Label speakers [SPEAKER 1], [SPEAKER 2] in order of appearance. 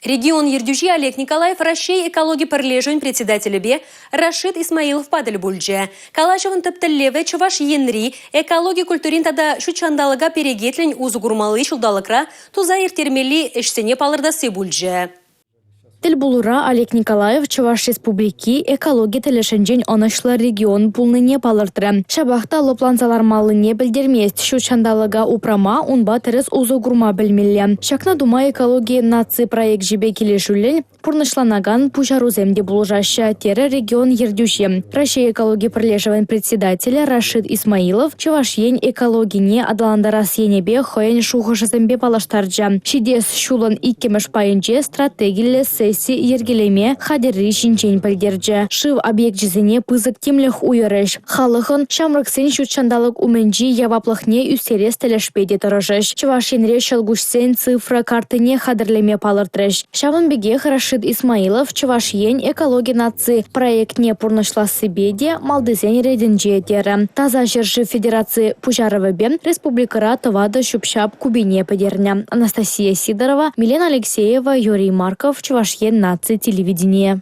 [SPEAKER 1] Регион ертӳҫи Олег Николаев Раҫҫей экологи пӗрлешӗвӗн председателӗпе Рашид Исмаиловпа тӗл пулчӗ. Калаҫӑвӑн тӗп тӗллевӗ Чӑваш Енри экологи культурин тата ҫут ҫанталӑка перекетлӗн усӑ курмалли ҫулталӑкра туса ирттермелли ӗҫсене палӑртасси пулчӗ.
[SPEAKER 2] Тӗл пулура Олег Николаев Чӑваш Республики экологи тӗлӗшӗнчен ӑнӑҫлӑ регион пулнине палӑртрӗ. Ҫапах та лӑпланса лармаллине пӗлтермест, ҫут ҫанталӑка упрама унпа тӗрӗс усӑ курма пӗлмелле. Ҫакна тума экологи наци проекчӗпе килӗшӳллӗн пурнӑҫланакан пуҫарусем те пулӑшаҫҫӗ, терӗ регион ертӳҫи. Раҫҫей экологи пӗрлешӗвӗн председателӗ Рашид Исмаилов Чӑваш Ен экологине аталантарас енӗпе хӑйӗн шухӑшӗсемпе паллаштарчӗ. Ҫитес ҫулӑн иккӗмӗш пайӗнче стратегиллӗ сесси йӗркелеме хатӗрри ҫинчен пӗлтерчӗ. Шыв объекчӗсене пысӑк тимлӗх уйӑрӗҫ. Халӑхӑн ҫамрӑксен ҫут ҫанталӑк умӗнчи яваплӑхне ӳстерес тӗлӗшпе те тӑрӑшӗҫ. Чӑваш Енре ҫӑл куҫсен цифра карттине хатӗрлеме палӑртрӗҫ. Ҫавӑн пекех Рашид Исмаилов Чӑваш Ен экологи наци проектне пурнӑҫлассипе те малтисен ретӗнче терӗ. Таса ҫӗршыв федераци пуҫарӑвӗпе республикӑра тӑватӑ ҫӳп-ҫап купине пӗтернӗ. Анастасия Сидорова, Милена Алексеева, Юрий Марков, Чӑваш Ен наци телевиденийӗ.